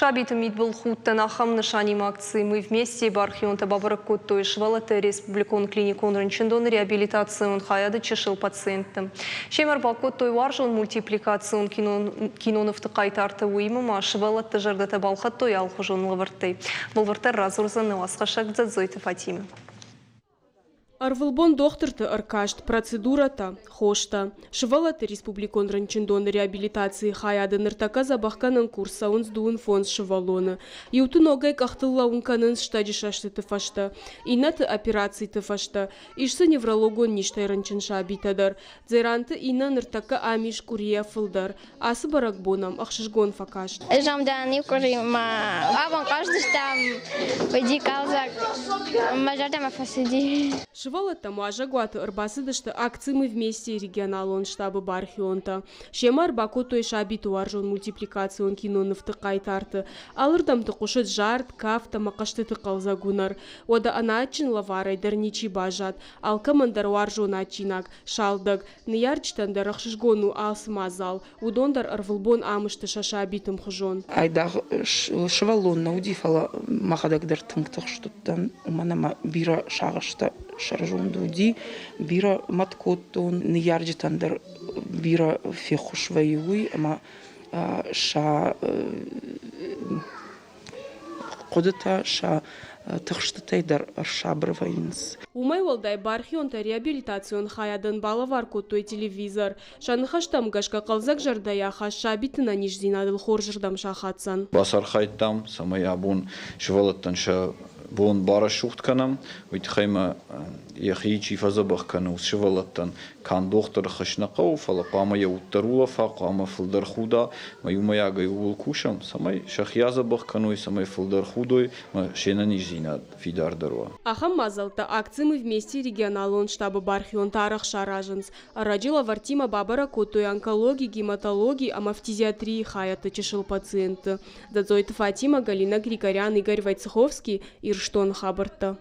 Сабиты мидбылхудтӕн ахӕм нысанимӕ акци «Мы вместе» бархионтӕ бабӕрӕг кодтой сывӕллӕтты республикон клиникон рынчындоны реабилитацион хайады чысыл пациентты. Семӕ ӕрбакодтой уарзон мультипликацион кинонывты хъайтарты, уыимӕ ма сывӕллӕтты зӕрдӕтӕ балхӕдтой алыхуызон лӕвӕрттӕй. Бӕлвырддӕр радзурдзӕн нӕ уацхӕссӕг Дзӕдзойты Фатимӕ. Ӕрвылбон дохтырты ӕркаст, процедурӕтӕ, хостӕ. Сывӕллӕтты республикон рынчындоны реабилитацийы хайады ныртӕккӕ дзӕбӕхгӕнӕн курс цӕуынц 25 сывӕллоны. Иуты ногӕй къӕхтыл лӕууын кӕнынц стӕджы сӕстыты фӕстӕ, иннӕты операциты фӕстӕ. Ис дзы неврологон низтӕй рынчын сабитӕ дӕр. Дзеранты Инна ныртӕккӕ ам ис къуырийӕ фылдӕр. Ацы бӕрӕгбон ӕм ӕхсызгон фӕкаст. Ӕз ам дӕн иу къуыри ма абон хъаздыстӕм, уыди хъӕлдзӕг, мӕ зӕрдӕмӕ фӕцыди. Сывӕллӕттӕм уазӕгуаты ӕрбацыдысты акци «Мы вместе» регионалон штабы бархионтӕ. Семӕ ӕрбакодтой сабиты уарзон мультипликацион кинонывты хъайтарты. Алырдӕмты хъуысыд зард, кафт ӕмӕ хъӕзтыты хъӕлдзӕг уынӕр. Уӕдӕ ӕнӕадджын лӕварӕй дӕр ничи баззад. Алкӕмӕн дӕр уарзон адджинаг, салдӕг. Ныййарджытӕн дӕр ӕхсызгон у ацы мадзал, уыдон дӕр ӕрвылбон ам сты сӕ сабиты мхуызон. Айдагъ сывӕллон нӕ уыди, фӕлӕ мӕхӕдӕг дӕр тынг тыхст уыдтӕн, уымӕн ӕмӕ бирӕ сагъӕстӕ сӕрзонд уыди, бирӕ мӕт кодтон, ныййарджытӕн дӕр бирӕ феххуыс вӕййы уый, ӕмӕ сӕ хъуыдытӕ сӕ тыхстытӕй дӕр ӕрсабыр вӕййынц. Уымӕй уӕлдай бархионтӕ реабилитацион хайадӕн балӕвар кодтой телевизор. Сӕ ныхӕстӕм гӕсгӕ хъӕлдзӕг зӕрдӕйы ахаст сабиты нӕниздзинадыл хорзырдӕм сахаддзӕн. Бацархайдтам, цӕмӕй абон сывӕллӕттӕн сӕ бон барӕсугъд кӕнӕм, уый тыххӕй ма йӕхи чи фӕдзӕбӕх кӕны, уыцы сывӕллӕттӕн канд дохтыры хӕс нӕ хъӕуы, фӕлӕ хъуамӕ йӕ уд дӕр улӕфа, хъуамӕ фылдӕр худа, ӕмӕ иумӕйагӕй ууыл кусӕм, цӕмӕй сӕхи адзӕбӕх кӕной, цӕмӕй фылдӕр худой ӕмӕ се нӕниздзинад фидардӕр уа. Ахӕм мадзӕлттӕ акци «Мы вместе» регионалон штабы бархионтӕ арӕх саразынц. Ӕрӕджы лӕвӕрттимӕ бабӕрӕг кодтой онкологи, гематологи ӕмӕ фтизиатрийы хайӕдты чысыл пациентты. Дзӕдзойты Фатимӕ, Галина Григорян, Игорь Войцеховский, Ирыстоны хабӕрттӕ.